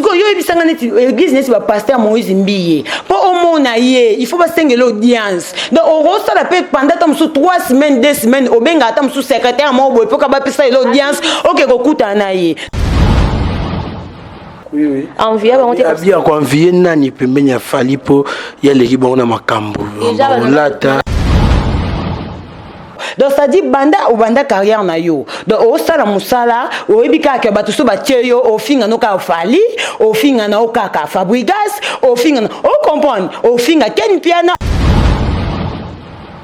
Sikoyo yo oyebisanga neti église neti bapasteur Moïse Mbiye, mpo omona ye il faut basengela audience. Donc okosala mpe pendant ata mosusu 3 semaines, 2 semaines, obenga ata mosusu secrétaire moko boye mpo ka bapesa yela audience, oke kokutana na ye. Oui. Envie bango te. Abi akoenvie nani pembeni ya Fally mpo ye aleki bango na makambo bakolata? Donc c'est-à-dire banda obanda carrière na yo, donc osala mosala, oyebi kaka bato so batie yo, ofinga no kaka Fally, ofinga na yo kaka Fabregas, ofinga na ocomprendre, ofinga Ken Piana.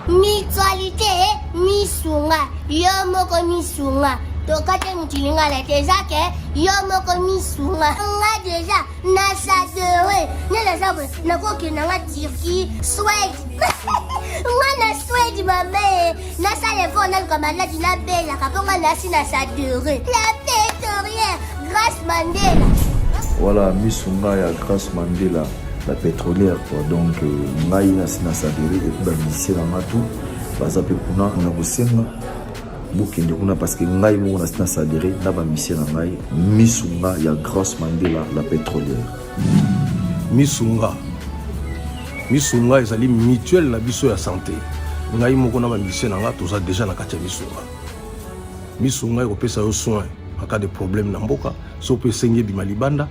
Mutualité misunga, yo moko misunga. Tokate mutu lingala te, eza ke yo moko misunga. Nga deja nasadere nde naza boye, nakokenda nga Turquie, Swede. Nga na Swede mame, nasala effort, naluka maladi nabelaka mpo nga nasi nasadere la pétrolière Grâce Mandela. Voilà, misunga ya Grâce Mandela la pétrolière quoi. Donc ngai nasi nasadere et puis bamusicien na nga tout baza mpe kuna na kosenga bokende kuna parce que ngai moko nasi nasadere na bamusicien na ngai, misunga ya Grâce Mandela la pétrolière. Misunga, misunga ezali mutuelle na biso ya santé. Ngai moko na bamusicien na nga toza déjà na kati ya misunga. Misunga ekopesa yo soin en cas de problème na mboka. So mpe esengi ebima libanda,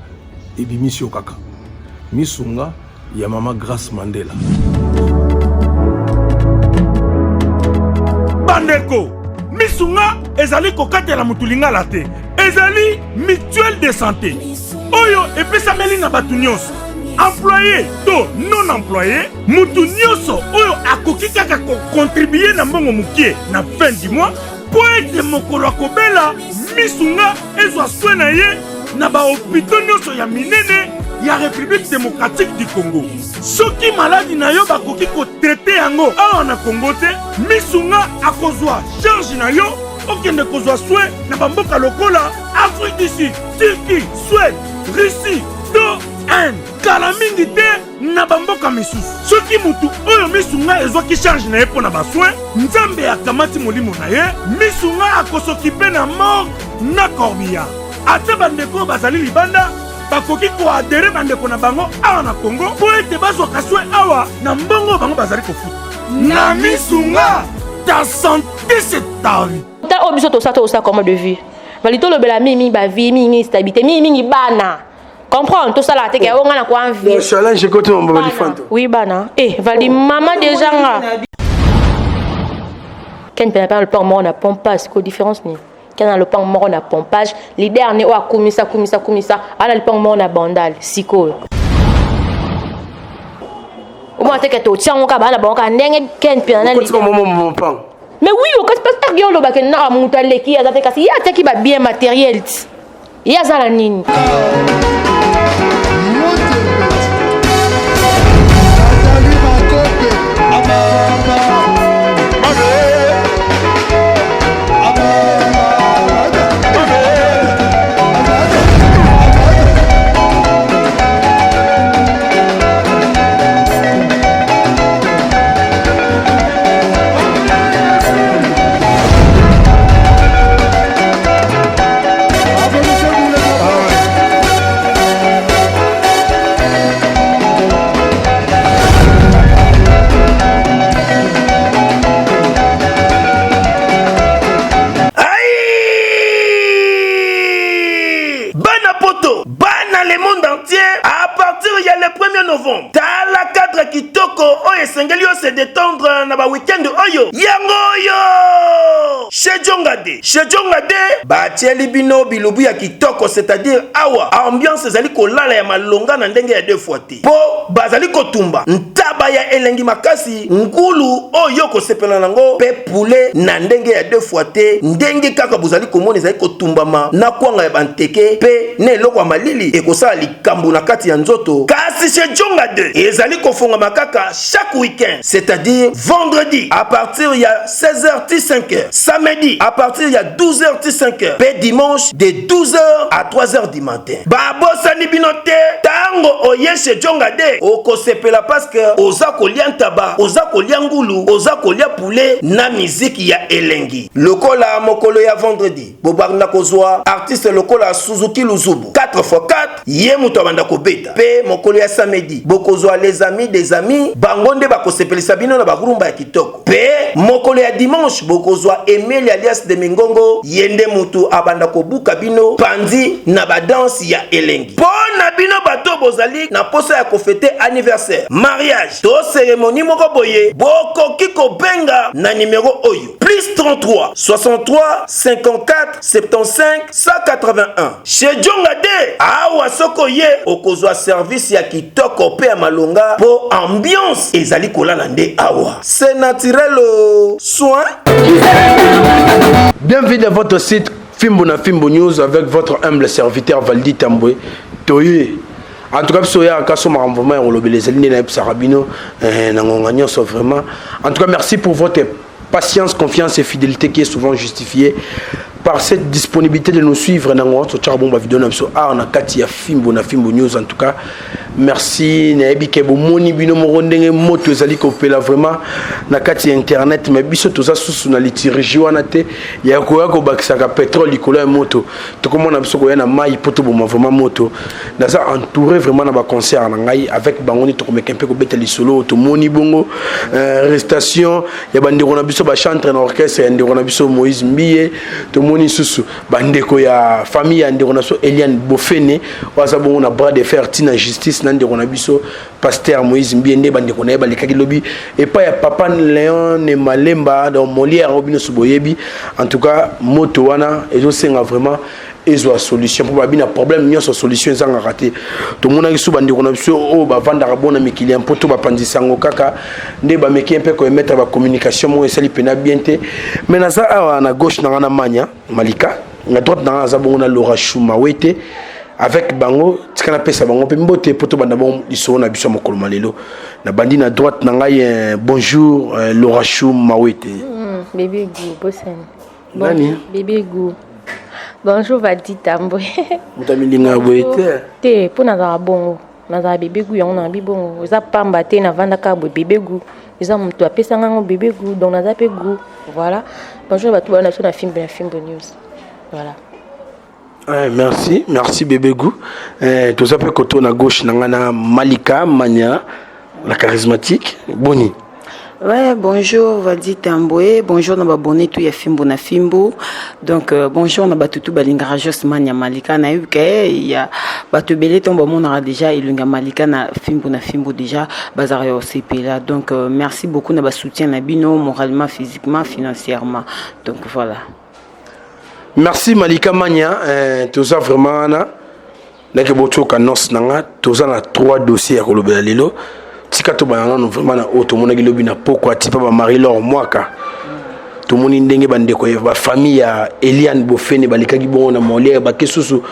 ebimisi yo kaka. Misunga ya mama Grâce Mandela. Bandeko, misunga ezali kokatela motu lingala te, ezali mutuelle de santé oyo epesameli na bato nyonso, employé to non employé. Mutu nyonso oyo akoki kaka kocontribuer na mbongo mokie na fin du mois mpo ete mokolo akobela, misunga ezwa soin na ye na bahôpitaux nyonso ya minene ya République démocratique du Congo. Soki maladi na yo bakoki kotraiter yango awa na Congo te, misunga akozwa charge na yo, okende kozwa soin na bamboka lokola Afrique du Sud, Turquie, Suède, Russie to Inde, kala mingi te na bamboka misusu. Soki mutu oyo misunga ezwaki charge na ye mpo na basoin, Nzambe akamati molimo na ye, misunga akosokipe na morgue na corbillard. Ata bandeko oyo bazali libanda bakoki koadhérer bandeko na bango awa na Congo mpo ete bazwaka soin awa na mbongo oyo bango bazali kofuta na misunga. Ta santé, c'est ta vie. Ta oyo biso tosala, tosala comment de vie bali, tolobela mingi bavie, mingi stabilité, mingi bana comprendre, tosalaka te ke oyo nga na koenvie. Challenge ekoti mambo balifanto. Oui, bana eh vali mama déjà nga Ken mpe na lopango moko na pompage. Ko différence nini Ken na lopango moko na pompage, leader ne oyo akumisa kumisa kumisa aa na lopango moko na Bandal? Sikoyo omona teke totia yango kaka bana bango kaka ndenge Ken mpe na mpango. Mais oui, okati parce que olobaka na moto aleki aza te, kasi ye atiaki babien matériel ti ye aza na nini? Aïe! Bana poto, bana le monde entier, à partir ya le 1er novembre, tala cadre kitoko oyo esengeli yo se détendre na baweekend oyo. Yango oyo chez Jongade. Chez Jongade batieli bino bilubu ya kitoko, c'est-à-dire awa ambiance ezali kolala ya malonga na ndenge ya deux fois te, mpo bazali kotumba ntaba ya elengi makasi, ngulu oyo kosepela nango mpe poulet na ndenge ya deux fois te. Ndenge kaka bozali komona ezali kotumbama na kwanga ya banteke mpe na eloko ya malili ekosala likambo na kati ya nzoto. Kasi chez Jonga 2 ezali kofongama kaka chaque week-end, c'est-à-dire vendredi à partir ya 16h ti 5h, samedi à partir ya 12h ti 5h mpe dimanche de 12h à 3h du matin. Babosani bino te ntango. Ntango oye chez Djonga de, okosepela parce que oza kolia ntaba, oza kolia ngulu, oza kolia poulet na miziki ya elengi. Lokola mokolo ya vendredi, bobanda kozwa artiste lokola Suzuki Luzubu 4x4, ye moto abanda kobeta. Pe mokolo ya samedi, bokozwa les amis des amis, bango nde bakosepelisa bino na barumba ya kitoko. Pe mokolo ya dimanche bokozwa Emeli alias de Mingongo, ye nde mutu abanda kobuka bino panzi na ba danse ya elengi. Po na bino bato bozali na posa ya kofete anniversaire, mariage to ceremonie moko boye, bokoki kobenga na numero oyo, plus 33 63 54 75 181. Chez Djonga de, awa soki oye okozwa service ya kitoko pe ya malonga po ambiance ezali kolala nde awa. C'est naturel oh. Soin. Bienvenue dans votre site Fimbu na Fimbu News avec votre humble serviteur Valdi Tambwe. Toye. En tout cas, biso ya kaso makambo vraiment ya kolobela ezali nde nayebisaka bino eh, na ngonga nyonso vraiment. En tout cas, merci pour votre patience, confiance et fidélité qui est souvent justifiée par cette disponibilité de nous suivre na ngonga totyaka bongo bavideo na biso awa na kati ya Fimbu na Fimbu News. En tout cas, merci. Nayebi ke bomoni bino moko ndenge moto ezali kopela vraiment na kati ya internet, mais biso toza susu na liturgie wana te ya koya kobakisaka pétrole likolo ya moto. Tokomona biso koya na mai mpo toboma vraiment moto. Naza entouré vraiment na baconcert na ngai avec bango nde tokomeka mpe kobeta lisolo. Tomoni bongo arrestation ya bandeko na biso bachantre na orchestre ya ndeko na biso Moïse Mbiye. Tomoni susu bandeko ya famille ya ndeko na biso Eliane Bofene oyo aza bongo na bras de fer ntina justice na ndeko na biso pasteur Moïse Mbiye, nde bandeko na ye balekaki lobi epai ya papa Léon Malemba, donc Molière oyo bino so boyebi. En tout cas, moto wana ezosenga vraiment ezwa solution mpo babi na problème nyonso solution ezangaka te. Tomonaki so bandeko na biso oyo bavandaka bona mikili ya mpoto bapanzisa yango kaka nde bameki mpe koemettre bacommunication moko esali mpena bien te. Mais naza awa na gauche na nga na Manya Malika, na droite na nga naza bongo na Laura Shumawete. Avec bango tika napesa bango mpe mbote mpo tobanda bongo lisolo na biso ya mokolo ma lelo. Nabandi na droite na ngai, bonjour Laura Shumawete. Bébé Gou, bosani. Bon, nani? Bébé Gou. Bonjour Vadi Tambwe. Moto amilinga boye te. Te, mpo nazala bongo. Nazala bébé Gou yango na bi bongo. Eza pamba te navandaka boye bébé Gou. Eza moto apesanga yango bébé Gou, donc naza mpe Gou. Voilà. Bonjour bato bana biso na Fimbu na Fimbu News. Voilà. Ouais, merci, merci bébé Gou. Toza mpe koto na gauche na ngai na Malika Manya, la charismatique. Boni. Ouais, bonjour Valdi Tambwe, bonjour na babone tout ya Fimbu na Fimbu. Donc bonjour na batutu balingaka Jos Manya Malika na yuke ya bato ebele to bamonaka déjà elongi ya Malika na Fimbu na Fimbu déjà bazalaka ya osepela. Donc merci beaucoup na ba soutien na bino moralement, physiquement, financièrement. Donc voilà. Merci Malika Manya, toza vraiment wana ndenge botoka noce na nga. Toza na trois dossiers ya kolobela lelo. Tika tobanda nano vraiment na oyo tomonaki lobi na pokwa ti mpa ba Marie Laure Mwaka. Tomoni ndenge bandeko ya bafamille ya Eliane Bofene balekaki bongo na Molière, bake susu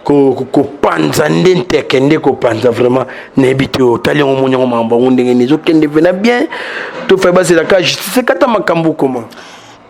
kopanza nde nteke nde kopanza vraiment. Nayebi te, otali yango, omoni yango makambo yango ndenge nini ezokende vena bien to fai bazelaka justice ekata makambo koma?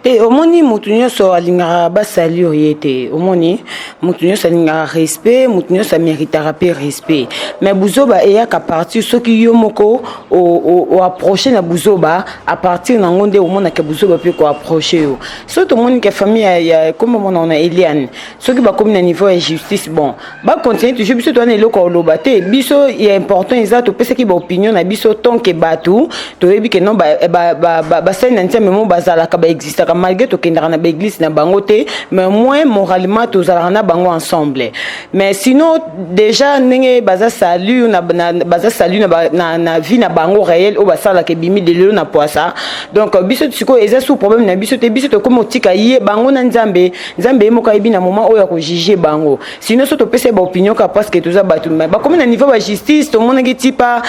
Te, omoni, motu nyonso alingaka basalir ye te. Omoni, motu nyonso alingaka respect, motu nyonso ameritaka mpe respect. Mais buzoba eyaka partir soki yo moko oapproche na buzoba. À partir nango nde omonaka buzoba mpe koapproche yo. Soki tomoni ke famille ya kombo mona na Eliane, soki bakomi na niveau ya justice, bon, bacontinue toujours. Biso towana eloko ya koloba te. Biso ya important eza topesaki baopinion na biso tonke bato toyebi ke non, basali na Nzambe mo bazalaka, baexistaka, malgré tokendaka na baeglise na bango te, mais moins moralement tozalaka na bango ensemble. Mais sinon déjà ndenge baza salu na, baza salu na vie na bango réel oyo basalaka ebimi de lelo na poisa. Donc biso sikoyo eza sous problème na biso te. Biso tokomi otika ye bango na Nzambe. Nzambe ye moko ayebi na moment oyo akojuge bango. Sinon so topesa ye baopinion kaka parce que toza bato bakomi na niveau bajustice. Tomonaki tipa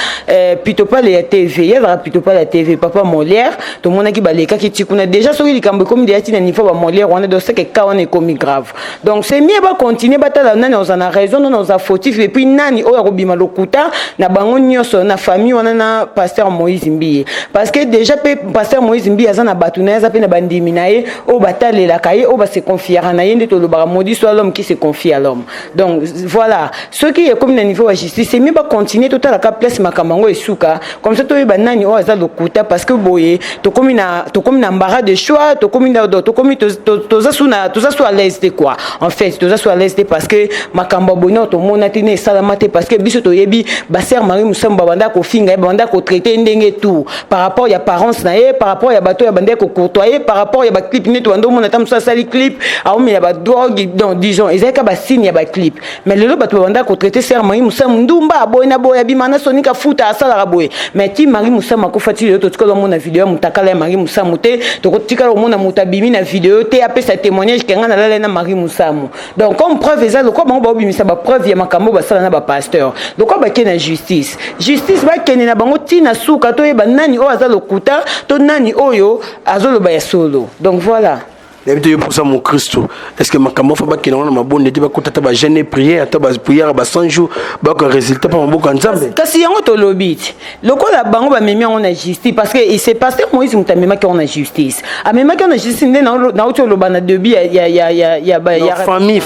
pitopale ya TV, ye azalaka pitopale ya TV, papa Molière. Tomonaki balekaki ti kuna déjà. Soki likambo likambo ekomi deja ntina niveau ba Molière wana, donc c'est que cas wana ekomi grave. Donc c'est mieux bacontinue, batala nani oza na raison, nani oza fautif, et puis nani oyo akobima lokuta na bango nyonso, na famille wana na pasteur Moïse Mbiye. Parce que déjà mpe pasteur Moïse Mbiye aza na bato na ye, aza mpe na bandimi na ye oyo batalelaka ye, oyo base confiaka na ye. Nde tolobaka: maudit soit l'homme qui se confie à l'homme. Donc voilà, soki ekomi na niveau ya justice, c'est mieux bacontinue, totalaka place makambo yango esuka, comme ça toyeba nani oyo aza lokuta. Parce que boye tokomi na embarras de choix, tokomi na tokomi toza su na toza su à l'aise te quoi. En fait, toza su à l'aise te, parce que makambo ya boye nao tomona te, na esalama te. Parce que biso toyebi basœur Marie Mosambo, babanda kofinga ye, babanda kotraite ndenge tout, par rapport ya parence na ye, par rapport ya bato ya banda kocourtoyer, par rapport ya baclip nde tobanda omona, ata mosu asali clip aomela badrogue. Donc disons ezalaki ka basigne ya baclip. Mais lelo bato babanda kotraite sœur Marie Mosambo ndumba, aboye na boye, abima na Sonika futa, asalaka boye. Mais ti Marie Mosambo akufa, ti lelo totikala omona video ya motakala ya Marie Mosambo te, tokotikala omona moto abimi na video te apesa témoignage ke nga nalala na Marie Mosambo. Donc comme preuve eza, lokola bango baobimisa bapreuve ya makambo basala na bapasteur, lokola bakende na justice, justice bakende na bango ntina suka, toyeba nani oyo aza lokuta to nani oyo azoloba ya solo. Donc voilà. Nayebi te, yo mposa mokristo, est ce que makambo fa bakende wana mabonde te, bakota ata bajeûne, prière, ata baprière ya ba 100 jours, bayoka résultat mpa maboko ya Nzambe? Kasi yango tolobi ti lokola bango bamemi yango na justice, parce que c'est pasteur Moïse moto amemaki yango na justice, amemaki yango na justice. Nde nauti oloba na début ya Famille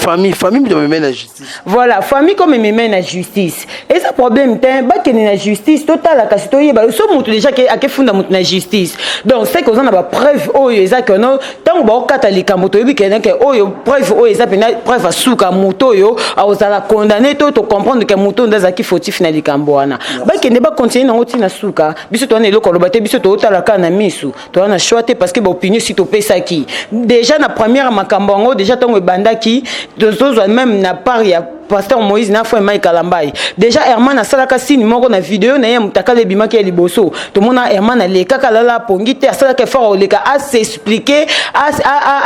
moto amemai na justice. Voilà, famille comme ememai na justice, eza problème te. Bakende na justice, totala kasi, toyeba. So moto déjà akefunda moto na justice, donc c'est que oza na bapreuve oyo eza keno ntango baokata likambo, toyebi kene ke oyo preuve oyo eza mpena preuve asuka, moto oyo akozala condamné to tocomprendre ke moto oyo nde azalaki fautif na likambo wana. Bakende, bacontinue nango ntina suka. Biso toza na eloko aloba te, biso tootala kaka na misu, toza na choix te, parce que baopinion si topesaki déjà na première makambo yango, déjà ntango ebandaki, tozozwa même na part ya pasteur Moïse na frère Mike Kalambai. Déjà Herman asalaka signe moko na video na ye mutakala ebimaki ya liboso. Tomona Herman alekaka, alala apongi te, asalaka effort oleka as'explique,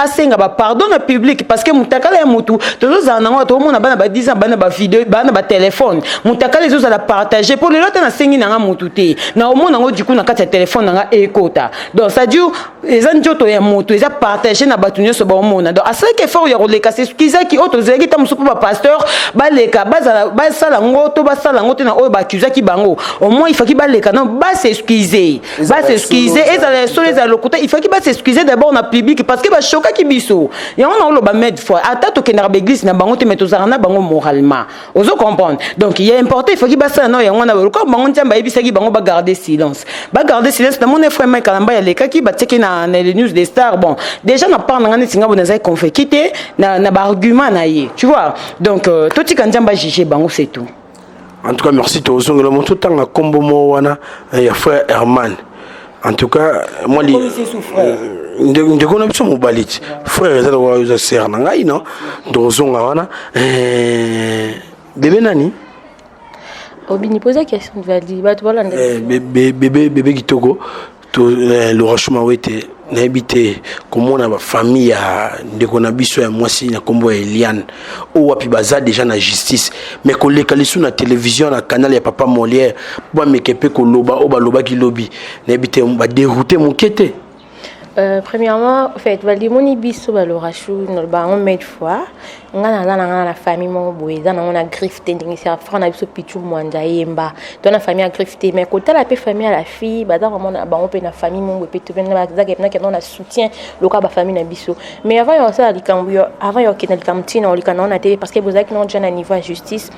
asenga bapardon na public, parce que mutakala ya motu tozozala nango, tomona bana ba 10 ans, bana bavideo, bana batelefone, mutakala ezozala partage. Mpo lelo te nasengi nanga motu te, na omona yango du coup na kati ya telefone nanga ekota. Donc c'est-à-dire eza nzoto ya motu, eza partage na bato nyonso baomona. Donc asalaki effort ya koleka, s'excusaki. Oyo tozalaki ta mosusu mpo bapasteur baleka, bazala basala yango to basala yango te na oyo baakuzaki bango, au moins il fallait baleka non, bas'excuse, bas'excuse, ezala ya solo, ezala lokuta, il fallait bas'excuse d'abord na public, parce que bashokaki biso. Yango na oloba maintes fois, ata tokendaka baeglise na bango te, mais tozalaka na bango moralement, ozo comprendre. Donc il y a important, il fallait basala na yango wana. Lokola bango Nzambe ayebisaki bango bagarder silence, bagarder silence. Namoni frère Mike Kalamba alekaki, batiaki na les news des stars. Bon, déjà na part na nga, neti nga bo nazali convaincu te na baargument na ye, tu vois. Donc totika Nzambe ajuge bango, c'est tout. En tout cas merci. Tozongela moto otanga nkombo mo wana ya frère Herman. En tout cas moi, ndeko na biso mobali ti frère eza lokola oza sœur na ngai. No tozonga wana bebe nani? Obini pose question, Valdi, bato balanda. Bebe kitoko, Laura Shuma Wete, nayebi te komona bafamille ya ndeko na biso ya mwasi na nkombo ya Eliane, oyo wapi baza déjà na justice, mais koleka lisu na télévision na canal ya papa Molière mpo bameke mpe koloba oyo balobaki lobi, nayebi te, badéroute moke te? Premièrement, en fait, balimoni biso balorashu naloba yango maintes fois, nga naza na nga na famille moko boye eza nango na griffe te, ndenge sera frère na biso Pichu Mwanja yemba to na famille ya griffe te. Mais kotala mpe famille ya la fille, baza vraiment na bango mpe na famille moko mpe to bazaka mpena na soutien lokola bafamille na biso. Mais avant ya kosala likambo yo, avant ya kokende likambo ntina olika nango na te, parce que bozalaki nango déjà na niveau ya justice,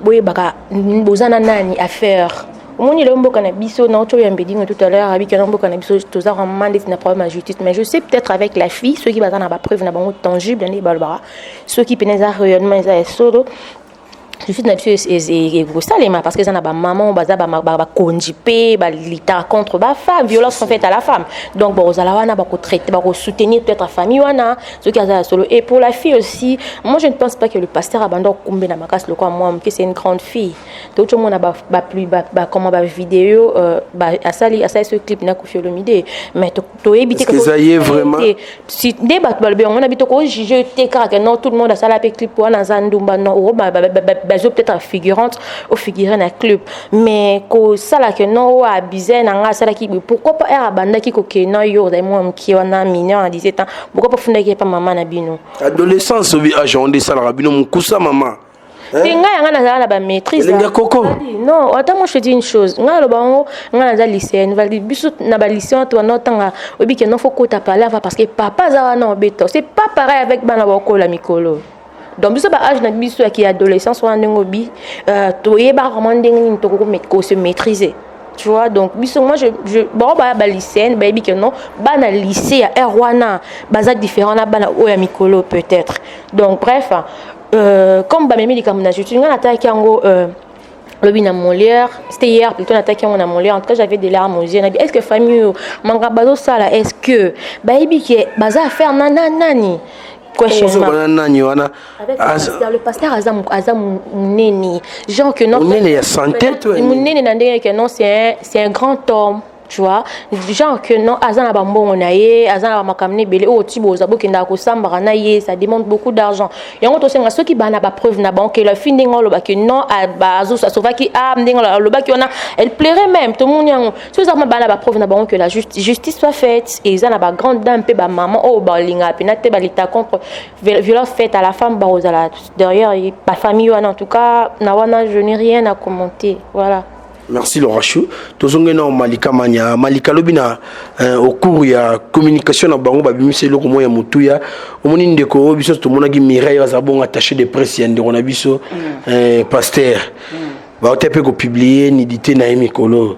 boyebaka boza na nani affaire. Omoni lelo mboka na biso, nauti oyo yambedingo tout à l'heure, abiki na mboka na biso toza vraiment ndeti na problème ya justice. Mais je sais, peut-être avec la fille, soki baza na bapreuve na bango tangible nde balobaka, soki pene eza réellement eza ya solo, justice na biso ekosalema, parce que eza na bamama baza bakonzi mpe balitaka contre bafemme, violence en fait à la femme. Donc bakozala wana, bakotraite, bakosoutenir peut-être famille wana soki aza ya solo. Et pour la fille aussi, moi je ne pense pas que le pasteur abanda okumbe na makasi lokola mwa moke. C'est une grande fille. Touti omona comment bavideo asali ce clip na Kofi Olomide, mais toyebi te nde bato balobi yango na bi tokojuge te kaka ke non, tout le monde asala mpe clip wana aza ndumba. Non, bazo peut-être figurante ofigure na club, mais kosala ke non, oyo abuse na nga, asalaki boye. Pourquoi pas ere abandaki kokende na yo, ozali mwa mokie wana, mineur na 17 ans? Pourquoi pas fundaki epa mama na bino? Adolescence obi age yango nde esalaka bino mokusa mama. Te, ngai yanga nazala na bamaîtrise. Elengi ya koko. Non, attends, moi je te dis une chose. Ngai aloba yango, ngai naza lycéenne. Valdi, biso na balycéen wana tobanda otanga, oyebi ke non, faut kota parler avant parce que papa aza wana obeta. C'est pas pareil avec bana bakola mikolo. Donc biso baage na biso yaki adolescence wana, ndenge obi toyebaka vraiment ndenge nini tokoki kose maîtriser, tu vois. Donc biso, moi je bango baya balycéenne, bayebi ke non, bana lycée ya heure wana baza différent na bana oyo ya mikolo peut-être. Donc bref, comme bamemi likambo na justice, ngai natalaki yango lobi na Molière, c'était hier plutôt, nataki yango na Molière. En tout cas, j'avais des larmes aux yeux. Nabi, est ce que famille oyo manga bazosala, est ce que bayebi ke baza affaire na nani? Ozobana nani wana? Avec le pasteur, le pasteur aza monene, genre que non. Monene ya santé to ya nini? Monene na ndenge que non, c'est un grand homme, tu vois, genre que non, aza na bambongo na ye, aza na bamakambo na ebele oyo ti boza bokendaka kosambaka na ye, ça demande beaucoup d'argent. Yango tosenga, soki bana bapreuve na bango ke la fille, ndenge alobaki non, asovaki a ndenge alobaki wana, elle plairait même, tomoni yango. Soki eza bana bapreuve na bango, que la justice soit faite. Eza na bagrande dame mpe bamama oyo balingaka mpena te balita contre violence faite à la femme, bakozala derrière bafamille wana. En tout cas, na wana je n'ai rien à commenter, voilà. Merci Lorachou. Tozongi na Malika Mania. Malika, lobi na au cours ya communication na bango, babimisi eloko moko ya motuya. Omoni ndeko oyo biso tomonaki, Mireille, aza bongo attaché de presse ya ndeko na biso pasteur. Baote mpe kopublier nudité na ye mikolo.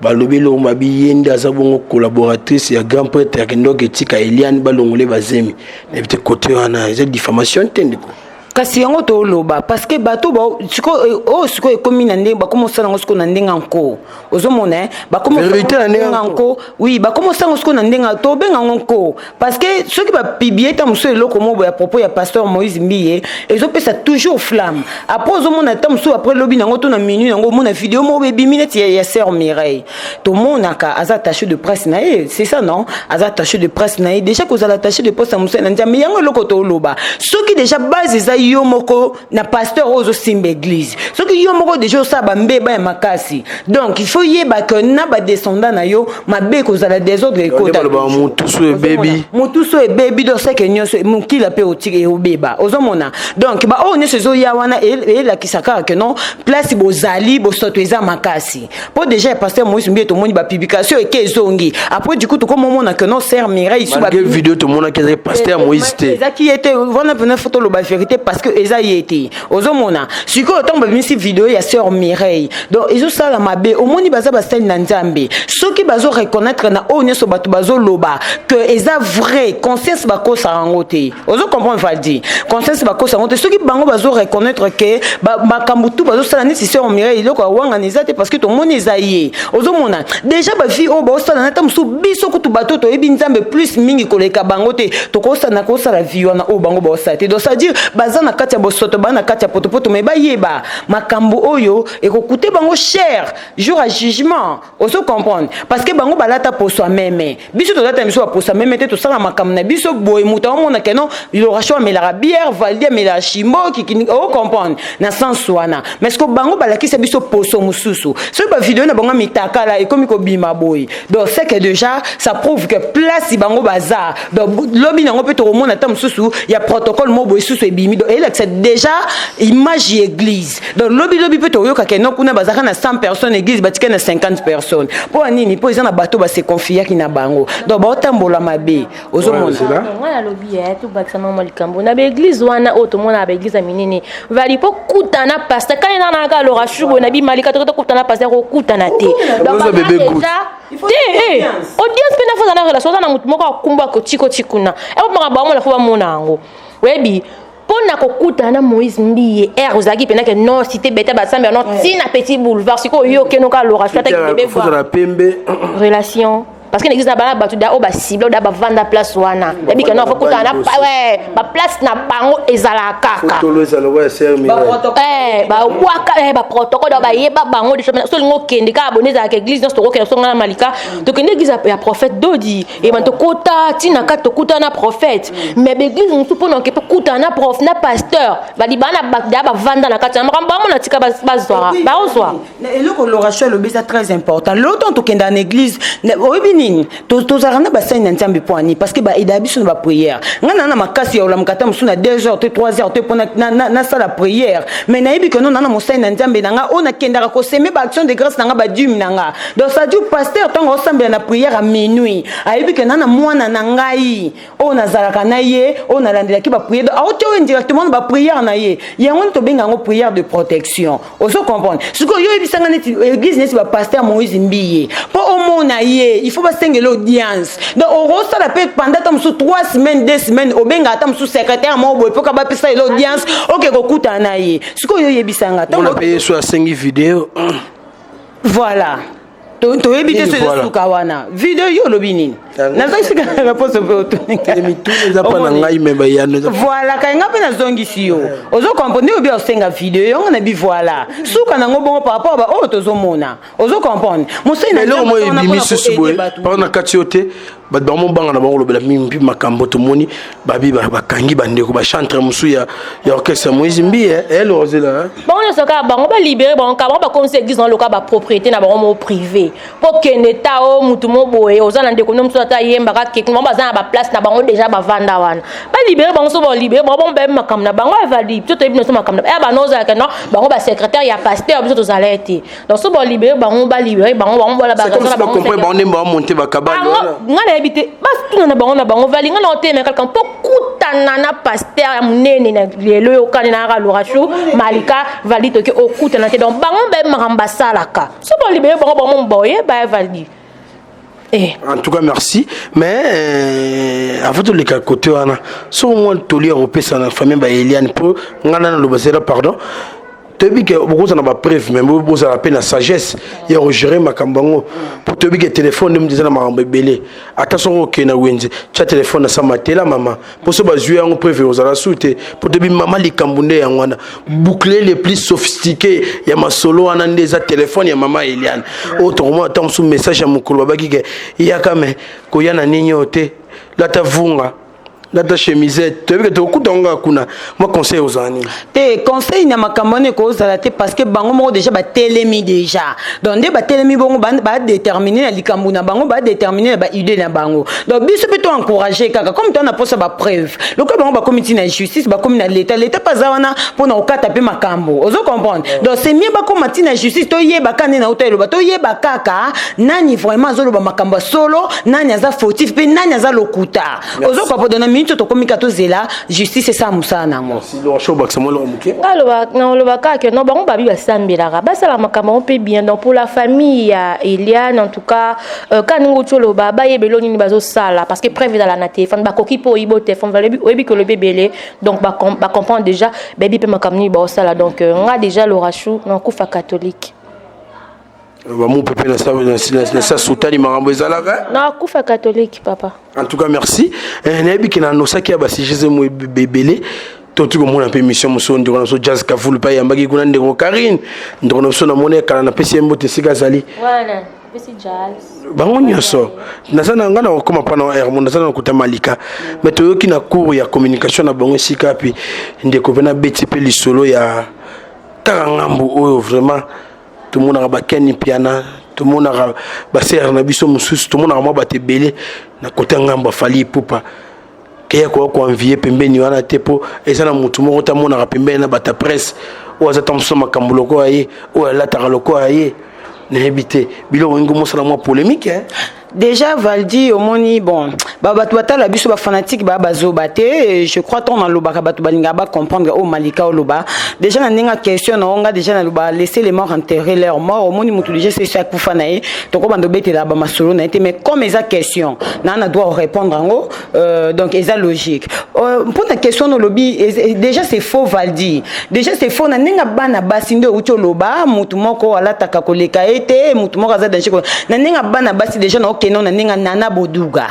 Balobi eloko mabi, ye nde aza bongo collaboratrice ya grand prêtre, akendaki etika Eliane, balongole bazemi. Nayebi te, kote wana eza diffamation te, ndeko? Kasi yango toloba, parce que bato oyo sikoyo ekomi na ndenge bakoma osala yango sikoyo na ndenge nko, ozomona, bakoma Vérité na ndenge nko. Oui, bakoma osala yango sikoyo na ndenge tobenga yango nko, parce que soki bapublier ta mosusu eloko moko boye à propos ya pasteur Moïse Mbiye, ezopesa toujours flamme. Après ozomona ta mosusu, après lobi nango to na minuit nango, omona video moko ebimi neti ya sœur Mireille. Tomonaka aza attaché de presse na ye, c'est ça, non? Aza attaché de presse na ye. Déjà kozala attaché de presse ya mosali na Nzambe, yango eloko toloba, soki déjà base eza yo moko na pasteur oyo ozosimba église, soki yo moko déjà osala bambeba ya makasi, donc il faut yeba ke na badescendant na yo mabe ekozala, désordre ekota. Balobaka motusu ebebi. Motusu ebebi, donc seke nyonso mokila mpe otika eobeba. Ozomona, donc baoyo nyonso ezoya wana elakisa kaka ke non, place bozali, bosoto eza makasi. Mpo déjà ya pasteur Moïse Mbiye, tomoni bapublication eke ezongi. Après du coup tokomomona ke non, sœur Mireille su malgré vidéo tomonaki ezaki pasteur Moïse te. Ezaki ye te wana mpena, faut toloba vérité, parce que eza ye te. Ozomona sikoyo ntango babimisi video ya sœur Mireille, donc ezosala mabe. Omoni, baza basali na Nzambe, soki bazo reconnaître na oyo nyonso bato bazoloba que eza vrai, conscience bakosaka yango te. Ozo comprendre, Valdi? Conscience bakosaka yango te. Soki bango bazo reconnaître ke makambo tu bazosala neti sœur Mireille, eloko ya wangana eza te, parce que tomoni eza ye. Ozomona déjà bavie oyo baosala na ta mosusu, biso kutu bato toyebi Nzambe plus mingi koleka bango te, tokosala kosala vie wana oyo bango baosala te. Donc c'est-à-dire baza na kati ya bosoto, baza na kati ya potopoto, me bayeba makambo oyo ekokute bango cher jour ya jugement. Ozo comprendre? Parce que bango balata poso ya meme, biso tolata biso baposo ya meme te. Tosala makambo na biso boye, moto aomona ke non, Lorachou amelaka bière, Valdi amelaka shimbo kikini, ocomprendre na sens wana. Mais ce que bango balakisa biso poso mosusu, soki bavideo na bango mitakala ekomi kobima boye, donc c'est que déjà ça prouve que place bango baza. Donc lobi nango mpe tokomona ata mosusu ya protocole mo boye susu ebimi, donc elakisa déjà image ya église. Donc lobi lobi mpe toyoka ke no, kuna bazalaka na 100 personnes, église batikali na 50 personnes. Mpo ya nini? Mpo eza na bato base confiaki na bango, donc baotambola mabe. Ozomona? Ngai nalobi tobakisa mwa likambo na baeglise wana oyo tomona, baeglise ya minene. Vali, mpo kutana pasteur kani nana kaka Lora Shubo na bimalika, toki tokutana pasteur, kokutana te. Donc te audience mpe na foza na relation, oza na motu moko akumba kotikoti kuna, ekopaka bamona, fo bamona yango. Oyebi, mpo na kokutana na Moïse Mbiye, aire ozalaki mpena ke non, cité bete basambe non, ntina petit boulevard. Sikoyo yo okende oka Lora Shu ataki bebe pembe. Relation, parce Parce que na église na bana bato da oyo basible oyo da bavanda place wana, yebi ke non, faut kutana na baplace na bango ezalaka kaka. Babwaka baprotocole, da bayeba bango. So olingi okende kaka bone, ezalaka église nyonso tokokende. So nga na Malika tokende église ya prophète Dodi, ebana tokota ntina kati, tokutana na prophète. Mais baeglise mosusu, mpona oke mpe kutana na prof na pasteur, baliba na bato da bavanda na kati ya makambo bamona, tika bazwaka, baozwa. Eloko Loracho alobi eza très important. Lelo ntango tokenda na église, oyebi nini, tozalaka na basali na Nzambe. Mpo ani? Parce que baeda biso na baprière. Ngai naa na makasi ya olamuka ata mosusu na 2 heures te, 3 heures te, mpo nasala prière, mais nayebi ke no naa na mosali na Nzambe na nga oyo nakendaka kosemer baaction de grâce na nga, badîme na nga. Donc ça dit, pasteur ntango osambela na prière à minuit, ayebi ke naa na mwana na ngai oyo nazalaka na ye, oyo nalandelaki baprière. Donc aoti oyo indirectement na baprière na ye. Yango nde tobenga yango prière de protection. Ozo comprendre? Sikoyo yo oyebisanga neti église neti bapasteur Moïse Mbiye, mpo omona ye, il faut basengela audience. Donc okosala mpe pendant ata mosusu 3 semaines, 2 semaines, obengaka ata mosusu secrétaire moko boye mpo ka bapesa ele audience, oke kokutana na ye. Sikoyo oyebisanga mona mpe ye so asengi video. Voilà, toyebi te so ezosuka wana. Video yo olobi nini? Nazongisika réponse mpe. Otuningamituna eza mpa na ngai, me bayano. Voilà, kai nga mpe nazongisi yo. Ozo comprendre nde obi osenga video yongo na bi. Voilà, suka nango bongo par rapport ba oyo tozomona. Ozo comprendre? Mosali eloko moko ebimi susu boye mpo na kati yo te. Bato bango banga na bango kolobela mingi mpi makambo tomoni babi bakangi bandeko bachantre mosusu ya orchestre Moïse Mbiye elozela. Bango nyonso kaka bango balibérer bango, kaka bango bakomisa église na loka bapropriété na bango mo privé, mpo kende ta o mutu mo boye oza na ndeko no mosusu ata ayembaka keke. Bango baza na baplace na bango déjà, bavanda wana. Balibérer bango. So balibérer bango, bango bayebi makambo na bango evali. Biso toyebi nyonso makambo na bano ozalaka no bango basecrétaire ya pasteur, biso tozala te. Donc so balibérer bango, balibérer bango, bango bola. Bango nde bamonte bakabali wana. Nga nayebi te, batuna na bango na bango vali. Nga na otema kaka mpo kutana na pasteur ya monene na lelo oyokani na kaka Lorachu, Malika, Vali, toki okutana te. Donc bango bayebi makambo basalaka. So balibérer bango, bango boyeba evali. Eh. En tout cas, merci. Mais avant de le côté wana, so moi toli kopesa na famille ba Eliane, po ngana na lobazela, pardon. Toyebi ke bokozala na bapreuve, mais bozala mpe na sagesse ya kogérer makambo yango, po toyebi ke telefone nde moto eza na makambo ebele. Ata soki okende na wenze, tia telefone na sa matela mama, mpo so bazwi yango, preuve ozala su te. Mpo toyebi mama likambo nde yango wana, bouclier le plus sophistiqué ya masolo wana nde eza telefone ya mama Eliane oyo tokomona ata mosusu message ya mokolo babaki ke yaka, me koya na nini oyo te, lata vunga, lata chemisette. Toyebi ke tokokuta yango kaka kuna. Mwa conseil ozala nini? Te, conseil na makambo wana ekozala te, parce que bango moko déjà batelemi déjà. Donc nde batelemi bongo, badétermine na likambo na bango, badétermine na baidée na bango. Donc biso mpe to encourage kaka comme toa na mposa bapreuve. Lokola bango bakomi ntina justice, bakomi na l'état, l'état mpe aza wana mpona kokata mpe makambo. Ozo comprendre? Donc c'est mieux bakóma ntina justice, toyeba kaka nde na uta eloba, toyeba kaka nani vraiment azoloba makambo ya solo, nani aza fautif mpe nani aza lokuta. Ozo comprendre? Donc na minute tokomi ka tozela justice esala mosala nango. Nga naloba kaka ke non, bango babi basambelaka, basala makambo yango mpe bien. Donc pour la famille ya Eliane, en tout cas, ka ndenge oti oloba, bayeba elo nini bazosala, parce que preuve ezala na téléphone. Bakoki mpe oyiba téléphone, oyebi ke olobi ebele. Donc bacomprendre déjà, bayebi mpe makambo nini baosala. Donc nga déjà Lorachou, nakufa catholique. Bamupe mpe na sa sutani, makambo ezalaka. Nakufa catholique, papa. En tout cas, merci. Nayebi ke na nosaki ya basujet mo ebele. Toti komona mpe émission mosusu, ndeko na biso Jazz Kavulu mpe ayambaki kuna ndeko Karine, ndeko na biso namoni ekala, napesi ye mbote esika azali. Bango nyonso naza na ngai na kokóma mpa na hermo, naza na kuta Malika. Mais toyoki na cours ya communication na bango esika mpe ndeko mpe nabeti mpe lisolo ya kaka ngambu oyo. Vraiment, tomonaka bakeni piana, tomonaka basere na biso mosusu, tomonaka mwa bato ebele na kota ngambo afali Ipupa keya koya koenvier pembeni wana te, mpo eza na motu moko tamonaka pembeni na bato ya presse oyo aza ta mosusu na makambo lokola ye, oyo alataka lokola ye. Nayebi te, biloko ngi mosala mwa polémique, hein? Déjà Valdi, omoni, bon, bato batala biso, bafanatike baya bazoba te. Je crois ntongo nalobaka, bato balingaka bacomprendre oyo Malika oloba déjà na ndenge ya question na onga. Déjà naloba: laisser les morts enterrer leur mort. Omoni, motu déjà sesi akufa na ye, tokobanda obetela bamasolo na ye te. Mais comme eza question naa na droit répondre yango, donc eza logique. Mpona question nolobi, déjà c'est faux, Valdi, déjà c'est faux. Na ndenge bana basi nde outi oloba, motu moko alataka koleka ye te, motu moko aza danger na ndenge bana basi déjà na okende na ndenge Nana Boduga.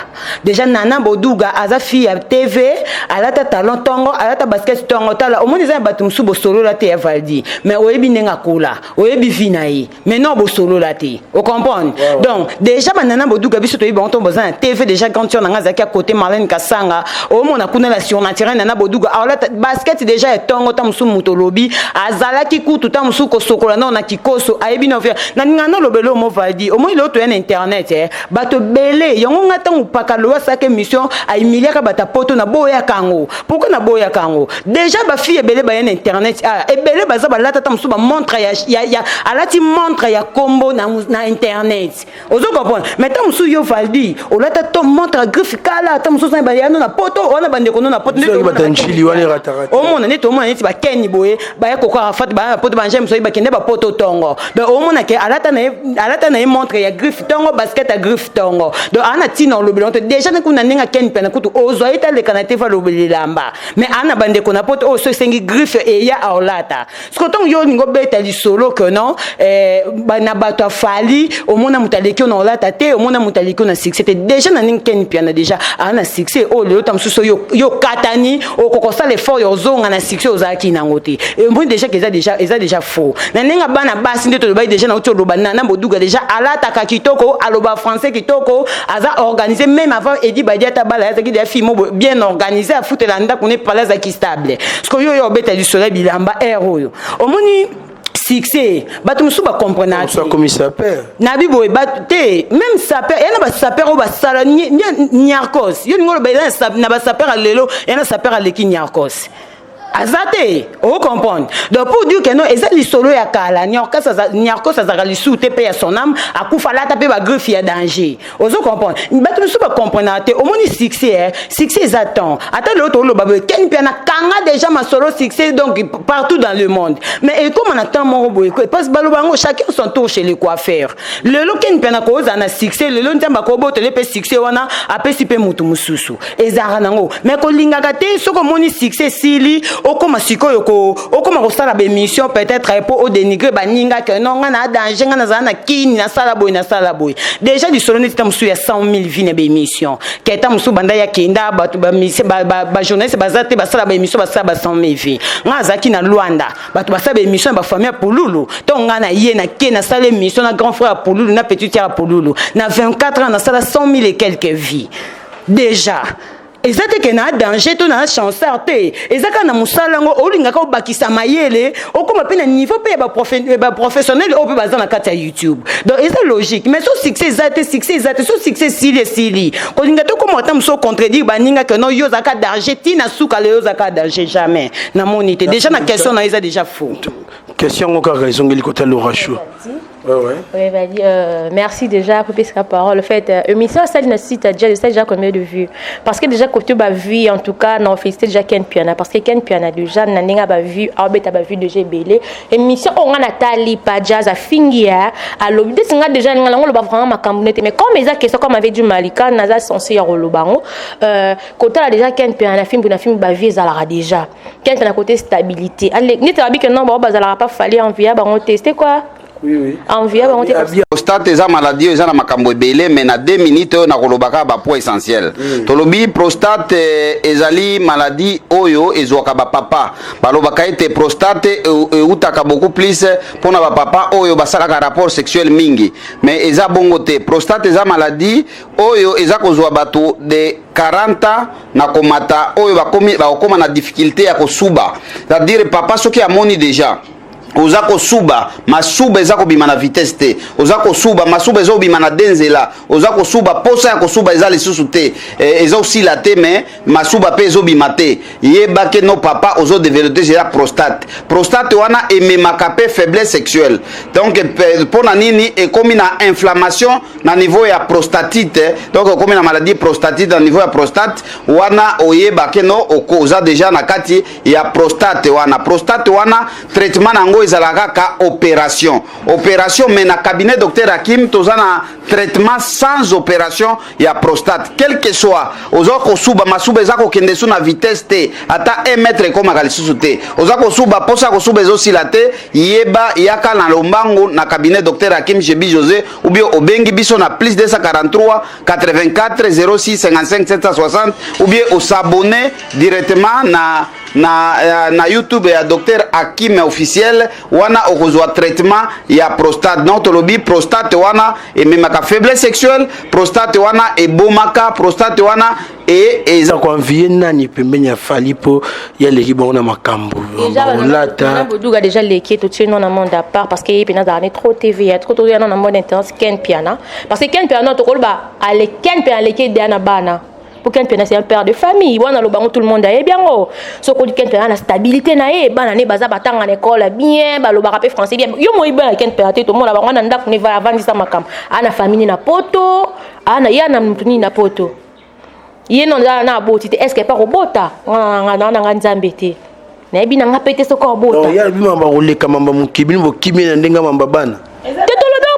Déjà Nana Boduga aza fille ya TV, alata talon ntongo, alata basket ntongo. Tala, omoni eza na bato mosusu bosolola te ya Valdi, mais oyebi ndenge akola, oyebi vie na ye, mais non, bosolola te, ocomprendre? Donc déjà banana Boduga, biso toyebi bango ntongo boza na TV. Déjà grande sœur na nga azalaki ya côté Marlène Kasanga. Omona kuna la surnaturel Nana Boduga aolata basket déjà ya ntongo. Ta mosusu moto olobi azalaki kutu ta mosusu kosokola nao na kikoso, ayebi na naninga nalobela omo Valdi. Omoni lelo toya na internet, bato ebele yango. Nga ntango paka loyo asalaka émission, ahumiliaka bato ya Poto, naboyaka yango. Pourquoi naboyaka yango? Déjà bafille ebele baya na internet, ah, ebele baza balata ta mosusu bamontre ya alati montre ya kombo na internet, ozo comprendre? Mais ta mosusu yo Valdi olata to montre ya griffe kala, ta mosusu bayano na Poto wana, bandeko no na Poto. Omona neti, omona neti bakeni boye baya koka Arafat, baya na Poto, banje mosusu bakende bapoto ntongo. Donc omona ke alata na ye montre ya griffe ntongo, basket ya griffe ntongo. Donc aa na ntina olobela te. Déjà ne kuna ndenge akeni pene kutu ozwa ye taleka na te fa alobela elamba, mais aa na bandeko na Poto oyo so esengi griffe eya aolata. Siko ntongo yo olingi obeta lisolo ke non, na bato afali, omona moto aleki yo na olata te, omona moto aleki yo na succès te. Déjà na ndenge Ken Piana déjà aa na succès oyo lelo, ta mosusu yo katani okoka kosala effort ya ozonga na succès ozalaki nango te. Emoni déjà ke eza déjà faux. Na ndenge bana basi nde tolobaki déjà, nauti oloba Nana Boduga déjà alataka kitoko, aloba français kitoko, aza organisé. Même avant Edi Badi ata bala, azalaki déjà fille moko bien organisé, afutela ndako ne pala, azalaki stable. Siko yo oyo obeta lisolo ya bilamba aire oyo, omoni succès, bato mosusu bacomprendre sapeur. Nabi boye te, même sapeur eya na basapeur oyo basala Niarkos. Yo ningo oloba eza na basapeur ya lelo, eya na sapeur aleki Niarkos aza te, ocomprendre? Donc pour dire que non, eza lisolo ya kala. Niarkos azalaka lisusu te mpe ya son âme, akufa, alata mpe bagriffe ya danger, ozo comprendre? Bato mosusu bacomprendre te. Omoni succès, succès eza temps. Ata lelo toloba boye, Ken mpe nakanga déjà masolo succès donc partout dans le monde, mais ekóma na temps moko boye, parce baloba yango, chacun son tour chez le coiffeur. Lelo Ken mpe na kozala na succès lelo, Nzambe akobotele mpe succès wana, apesi mpe motu mosusu ezalaka nango. Mais kolingaka te soki omoni succès esili, okóma sikoyo okóma kosala baémission peut-être mpo odénigre baninga ke non, nga na danger, nga nazala na kini, nasala boye, nasala boye. Déjà lisolo neti ta mosusu ya 100 000 vues na baémission, ke ta mosusu banda ya kenda, bato bajournaliste baza te, basala baémission, basala ba 100 000 vues. Nga azalaki na Lwanda, bato basala baémission na bafamille ya Pululu. Ntongo nga na ye nake nasala émission na grand frère ya Pululu, na petite ya Pululu, na 24 ans nasala 100 000 et quelques vues. Déjà eza te ke na danger to na chanceur te, eza kaka na mosala yango olingaka obakisa mayele, okóma mpe na niveau mpe ya baprofessionnel oyo mpe baza na kati ya YouTube. Donc eza logique. Mais so succès eza te, succès eza te. So succès esili, esili. Kolinga te okóma ata mosu ocontredire baninga ke non, yo ozalaka danger ntina suka, lelo ozalaka danger. Jamais namoni te. Déjà na question na yo eza déjà faux. Question yango kaka ezongeli kota Lorachou. Ouais. Oui, bah, merci déjà pour la parole. En fait, émission ça na site déjà ça déjà combien de vues? Parce que déjà côté ba vues, en tout cas, non, félicité déjà Ken Piana, parce que Ken Piana déjà na ninga ba vues, abeta ba vues déjà belé. Émission on a tali pas jazz a fingi ya, a lobi de singa déjà nga ngo ba vraiment makambo nete, mais comme eza question, comme avait dit Malika, naza censé ya rolobango. Côté là déjà Ken Piana film na film ba vues ezalaka déjà. Ken Piana côté stabilité. Allez, nete ba bi que non, ba bazala pas fallait envier ba tester quoi. Oui. Envie bango te. Prostate eza maladie oyo eza na makambo ebele, mais na 2 minutes oyo nakolobaka bapoint essentiel. Tolobi prostate ezali maladie oyo ezwaka bapapa. Balobaka ete prostate eutaka beaucoup plus mpona bapapa oyo basalaka rapport sexuel mingi, mais eza bongo te. Prostate eza maladie oyo eza kozwa bato de 40 ans na komata, oyo bakokoma na difficulté ya kosuba. C'est-à-dire papa soki amoni déjà oza kosuba, masuba eza kobima na vitesse te, oza kosuba, masuba eza kobima na de nzela, oza kosuba, posa ya kosuba eza lisusu te, eza osila te, mais masuba mpe ezobima te, yebake no papa ozodévelopper déjà prostate. Prostate wana ememaka mpe faiblesse sexuelle. Donc mpo na nini? Ekomi na inflammation na niveau ya prostatite. Donc ekomi na maladie prostatite na niveau ya prostate wana, oyebake no oza déjà na kati ya prostate wana. Prostate wana, traitement na yango yango ezalaka kaka opération. Opération, mais na cabinet Docteur Hakim toza na traitement sans opération ya prostate. Quel que soit oza kosuba, masuba eza kokende su na vitesse te, ata 1 mètre ekomaka lisusu te, oza kosuba, posa kosuba ezosila te, yeba, yaka na lombangu na cabinet Docteur Hakim Jebi José, ou bien obengi biso na plus 243 84 06 55 760, ou bien os'abonner directement na YouTube ya Docteur Hakim officiel. Wana okozwa traitement ya prostate. Donc tolobi prostate wana ememaka faiblesse sexuelle, prostate wana ebomaka, prostate wana e eza Koenvier nani pembeni ya Fally mpo ya leki bongo na makambo olata? Boduga déjà leki, totie no na monde à part, parce que ye mpena azala ne trop TV ya trop. Toya no na monde internet Ken Piana, parce que Ken Piana, tokoloba ale Ken Piana aleki edeya na bana, po Ken Piana, c'est un père de famille. Wana aloba yango, tout le monde ayebi yango. Soki Ken Piana na stabilité na ye, bana ne baza batanga na école bien, balobaka mpe français bien. Yo moyebi bana Ken Piana te, tomona bango na ndako ne avandisa makambo. Aa na famille na poto, aa na ye na mutu nini na poto, ye no na aboti te. Est ce que epa kobota nga nanga Nzambe te, nayebi nanga mpe te soki obota. Ya lobi mamba koleka mamba mokili, bino bokimi na ndenge mamba bana. Te, tolobi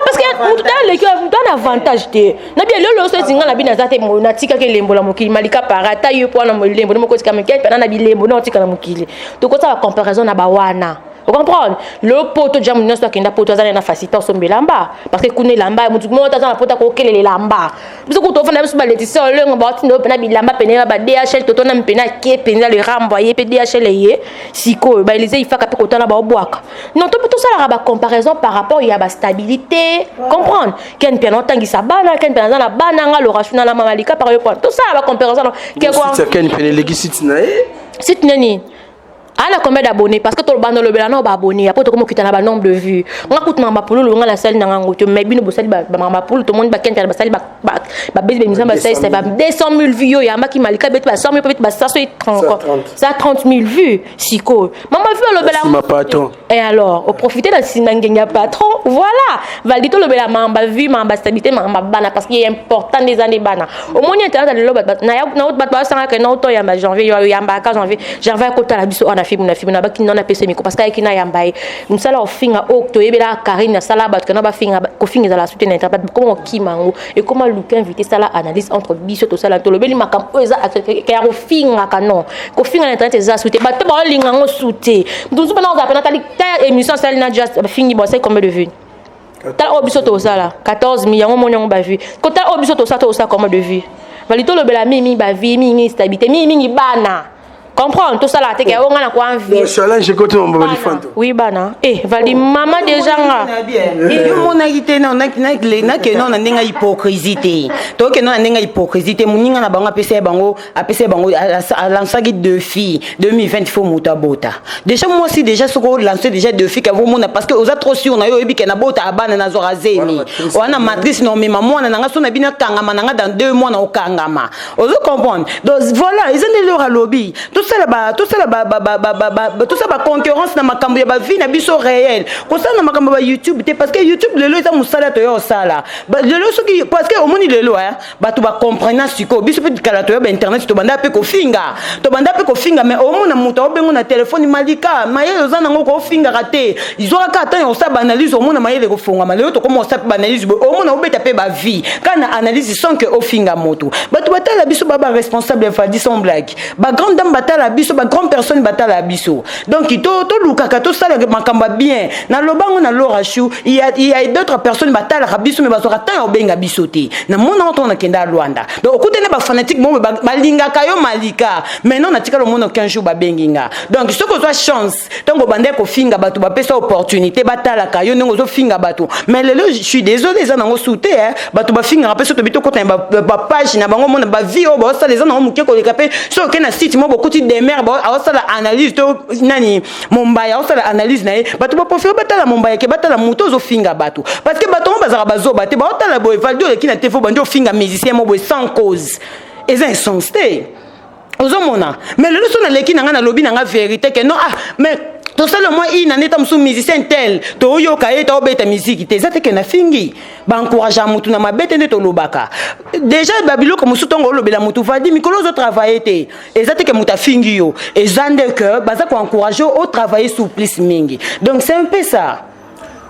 parce que mutu aleki, mutu ana avantage te. Nabi elolo oso eti nga na bino aza te, natikaki elembo na mokili. Malika para ata yo mpo wana elembo nde moko otika mokili mpena na bilembo nde otika na mokili. Tokosala bacomparaison na bawana, ocomprendre? Lelo poto ja, motu nyonso akenda poto aza na facilité osomba elamba, parce que kuna elamba, motu moko aza na poto akokelela elamba. Biso kutu ofanda biso baletisia olengo baotinda oyo mpena bilamba pene ba DHL, totona mpena ake mpenza le rambo aye mpe DHL eye sikoyo baelise ifaka mpe kotana baobwaka. Non, to mpe tosalaka bacomparaison par rapport ya bastabilité, comprendre? Ken Piana otangisa bana, Ken Piana aza na bana. Nga lorasuna na mama lika par yo, tosala bacomparaison. Ken Piana eleki site na ye. Site nini? Ana combien d'abonnés? Parce que tolobanda olobela na baabonné, apo tokoma okita na banombre de vues. Nga kutu na bapululu, nga nasali na ngango te, mais bino bosali bapululu. Tomoni bakentala basali, babeti baémission, basalisa ba 200 000 vues. Oyo yambaki Malika beti ba 100 000, beti ba 130 000 vues. Sikoyo mama vue olobela patron. Et alors oprofite na nsima ngenge ya patron. Voilà, valdi, tolobela mamba vue, mamba stabilité, mamba bana, parce que ye important nde eza nde bana. Omoni internet lelo, bato basangaka na otoyamba Janvier, oyambaka Janvier, Janvier akotala biso awa na film na film na baki nona apesa micro, parce que ayaki na yamba ye. Mosala ofinga oyo toyebelaka Karine asala, bato kana bafinga, kofinga ezala sute na internet. Koma okima yango, ekoma luka invité, sala analyse entre biso, tosala, tolobeli makambo oyo eza ya kofingaka. Non, kofinga na internet eza su te, bato baolinga yango su te. Motu mosusu mpena ozala pena tali ta émission asali na just bafingi, bon, asali combien de vues? Tala oyo biso tosala 14 000, yango moni yango bavues. Kotala oyo biso tosala, tosala combien de vues? Bali tolobela mingi bavie, mingi stabilité, mingi mingi bana, comprendre? Tosala te ke oyo nga na koenvie. Challenge ekoti mamba balifanto. Oui, bana eh vali mama déjà nga. Yo monaki te, nakende na ndenge ya hypocrisie te, tokende na ndenge ya hypocrisie te. Moninga na bango apesa ye bango, apesa ye bango, alansaki défi 2020, faut moto abota déjà mwasi déjà. Soki olance déjà défi ka vomona, parce que oza trop sûr na yo, oyebi ke nabota abana, nazwaka zemi wana matrice na omema mwana na nga, so na bino akangama na nga dans 2 mois na okangama, ozo comprendre? Donc voilà, eza nde lelo alobi tosala baconcurrence na makambo ya bavie na biso réel, kosala na makambo ya bayoutube te, parce que YouTube lelo eza mosala toya kosala lelo. Soki parce que omoni lelo bato bacomprena sikoyo, biso mpe kala toya bainternet, tobanda mpe kofinga, tobanda mpe kofinga, mais omona moto aobengo na telefone: "Malika, mayele oza nango, koofingaka te, zwaka ata ya kosala baanalyse." Omona mayele kofongama. Lelo tokoma kosala mpe baanalyse boye, omona obeta mpe bavie kaka na analyse sans que ofinga moto. Bato batala biso, ba baresponsable, Fadi, sans blague, bagrande dame batala biso, bagrande personne batala biso. Donc tolukaka tosala makambo ya bien. Nalobango na Laura Chou, il y a d'autres personnes batalaka biso, mais bazwaka temps ya kobenga biso te. Namona ngo ntongo nakenda Lwanda, donc okutani bafanatique mo balingaka yo Malika. Maintenant natikala omona 15 jours babengi nga. Donc soki ozwa chance, ntango obandaki kofinga bato, bapesa opportunité batalaka yo ndenge ozofinga bato. Mais lelo, je suis désolé, eza nango su te. Bato bafingaka mpe so tobi tokota na bapage na bango, mona bavie oyo baosala eza nango moke koleka. Mpe so oke na site mo, bokuti demer aosala analyse to nani, Mombaya aosala analyse na ye, bato bapréféré batala Mombaya ke batala moto ozofinga bato, parce que bato ngo bazalaka bazoba te. Baotala boye, Valdi oleki na te, fo bandi ofinga musicien mo boye sans cause, eza insens te. Ozomona, mais lelo so naleki na ngai, nalobi na ngai vérité ke non, ah, mais tosala mwa ina nde ta mosusu musicien tel toyoka ye taobeta miziki te. Eza te ke nafingi, baencouragea motu na mabe te. Nde tolobaka déjà babiloko mosusu, ntongo olobela motu vadi mikolo ozotravaille te, eza te ke moto afingi yo, eza nde ke baza koencourage otravaille sur plus mingi. Donc c'est un peu ça.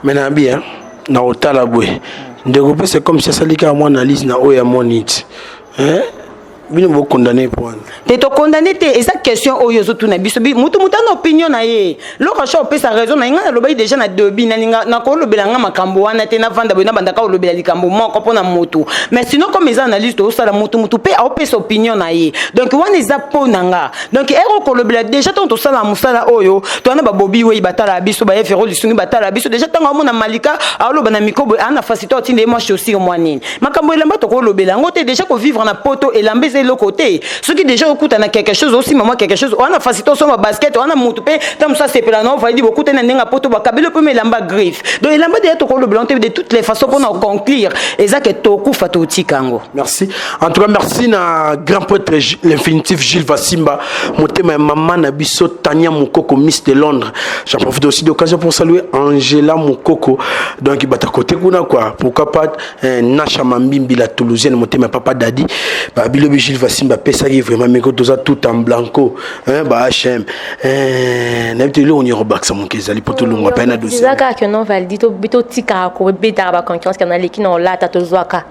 Mais na bien na kotala boye, ndeko mpe c'est comme si asali kaka mwa analyse na oyo amoni ti bino bokondane po wana. Te, tokondane te. Eza question oyo ozotuna biso, mutu ana opinion na ye. Loka so opesa raison na ye. Ngai nalobaki déjà na début, nalinga nakolobela nga makambo wana te. Navanda boye, nabandaka kolobela likambo moko mpo na motu, mais sinon comme eza analyse tozosala, motu mpe aopesa opinion na ye. Donc wana eza mpo na nga. Donc ere okolobela déjà, ntango tosala mosala oyo, towana babobi wei batala biso, baye Fero Lisungi batala biso déjà. Ntango amona Malika aoloba na micro boye, aa na facilité otinda ye mwa chaussure, mwa nini, makambo elamba tokolobela yango te. Déjà kovivre na Poto, elamba eza eloko te. Soki déjà okutana quelque chose, osima mwa quelque chose, wana facilité osomba basket wana, motu mpe ta mosu asepela na ovalidi. Bokutani na ndenge ya Poto, bakabeli mpe elamba griffe. Donc elamba déjà tokolobela yango te. De toutes les façons, mpona conclure, eza ke tokufa, totika yango. Merci en tout cas, merci na grand prêtre l'infinitif Gilles Vasimba, motema ya mama na biso Tania Mukoko, Miss de Londres. J'en profite aussi d'occasion pour saluer Angela Mukoko, donc bata côté kuna quoi. Pourquoi pas Nasha Mambimbi, la Toulousienne, motema ya papa Dadi babilobi. Gilles Vasimba apesaki vraiment meko, toza tout en blanco hein, ba HM nayebi te eloko nini kobakisa moke ezali po tolongwa pe na dossier. Eza kaka ke non, Valdi, totikaka kobetaka baconcurrence ke naleki na olata. Tozwaka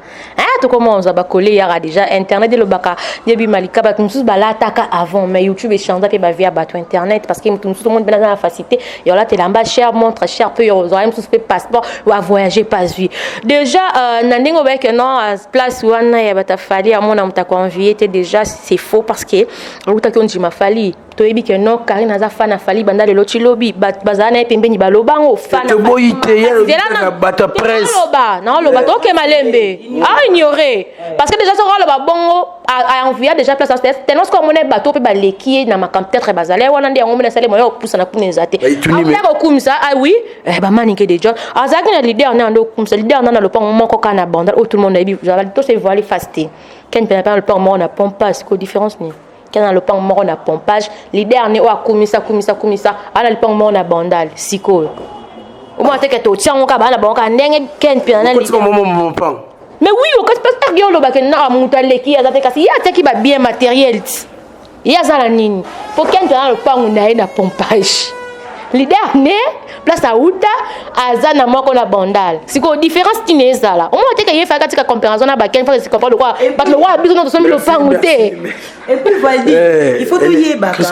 tokoma ozwa bakole yaka déjà internet elobaka ndebi Malika. Bato mosusu balataka avant, mais YouTube echange mpe bavie ya bato internet, parce que moto mosusu omoni mpe naza na facilité ya olata elamba cher, montre cher, mpe ozwaka mosusu mpe passeport avoyage pas zwi déjà na ndenge obayeke non place wana ya bato afali amona moto akoenvie te. Déjà c'est faux, parce que outaki ondima Fali, toyebi ke non, Karine aza fan afali banda lelo ti lobi. Bazala na ye pembeni, balobango. Toboyi te, ye bato ya presse. Naoloba, naoloba, tokema lembe aignore, parce que déjà soko aloba bongo, aenvia déjà place tellement soki omona bato mpe baleki ye na makambo, peut-être bazala wana nde yango mona esali moya kopusana kuna eza te kokumisa. Ah oui, bamanike de John azalaki na leader na ando okumisa leader na lopango moko kaka na bandal oyo tout le monde ayebi to se voile face te. Ken mpe na lopango moko na pompa, siko différence nini? Ken na lopango moko na pompage, leader ne oyo akumisa kumisa kumisa aa na lopango moko na bandal. Sikoyo omona teke totia yango kaka baa na bango kaka ndenge Ken mpe na. Mais oui, okati parce que olobaka na moto aleki aza te, kasi ye atiaki babien matériel ti ye aza na nini po Ken mpe na lopango na ye na pompage, leader ne place auta aza na moko na bandal. Sikoyo différence nini ezala? Omona teke ye faka tika comparaison na baken fa se comprendre lokwa bato lokwa biso no tosombi lopango te. Et puis Valdi, il faut toyebaka,